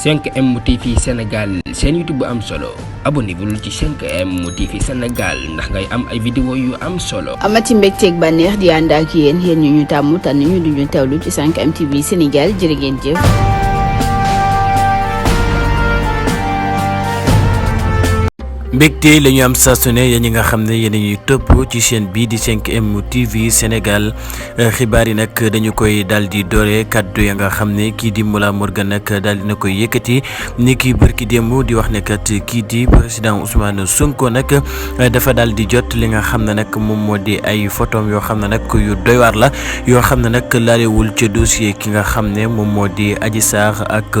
5M TV Sénégal seen YouTube bu am solo abonnez-vous ci 5M TV Sénégal ndax ngay am ay vidéo yu am solo. amati mbégteeg bànneex di ànd ak yéen ñu tàmm tànn ñu duñu teewlu ci 5M TV Sénégal jërë ngeen jëf. mbégte la ñu am saa su ne yéen ñi nga xam ne yéen ñuy topp ci chaîne bii di 5M TV Sénégal xibaar yi nag dañu koy daal di doore kaddu ya nga xam ne kii di Mollah Morgun nag daal di na koy yëkkati ni ki bërki démb di wax ne kat kii di président Ousmane Sonko nag dafa daal di jot li nga xam ne nag moom moo di ay photom yoo xam ne nag yu doy waar la yoo xam ne nag laalewul ca dossier ki nga xam ne moom moo di Adji Sarr ak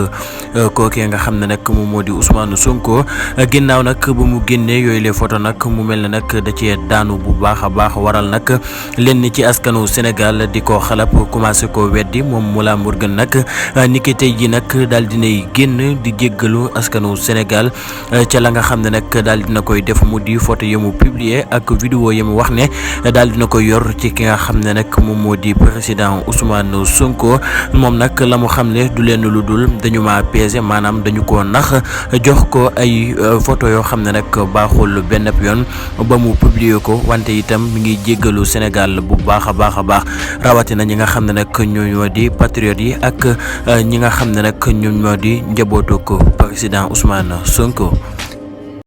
kookee nga xam ne nag moom moo di Ousmane Sonko ginnaaw nag bu mu génne yooyu les photo nag mu mel ne nag da cee daanu bu baax a baax waral nag lenn ci askanu Sénégal di ko xalap commencé ko weddi moom Mollah Morgun nag niki tey ji nag daal dinay génn di jéggalu askanu Sénégal ca la nga xam ne nag daal dina koy def mu di photo yi mu publier ak vidéo yi mu wax ne daal dina koy yor ci ki nga xam ne nag moom moo di président Ousmane Sonko moom nag la mu xam ne du leen lu dul dañu ma pesé maanaam dañu ko nax jox ko ay photo yoo xam ne nag baaxul benn yoon ba mu publier ko wante itam mi ngi jéggalu Sénégal bu baax a baax rawatina ñi nga xam ne nag ñoo di patriotes yi ak ñi nga xam ne nag ñoom ñoo di njabootu ko président Ousmane Sonko.